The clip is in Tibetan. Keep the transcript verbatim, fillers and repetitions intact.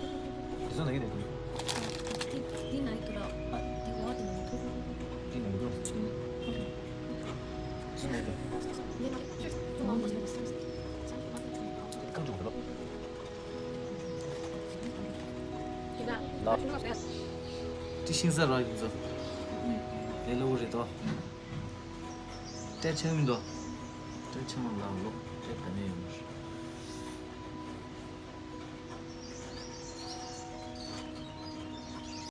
དེ་ཚོ་ནང་གི་རེད། འདི་ནང་གི་འདུག་ར། འདི་འོག་དེ་ནང་གི་འདུག་འདི་ནང་གི་འདུག་སུ་ནང་གི་ཁམས་ཆུང་གི་ལོ། ལ། དེ་ཤིང་ས་ར་ཡིན་ཚོ། ལས་སླ་བོ་རེད་དོ། སྤྲད་ཆང་མི་འདུག་སྤྲད་ཆང་ལ་ལོ་སྤྲད་ད་ནས་ཡོང་མ་རེད།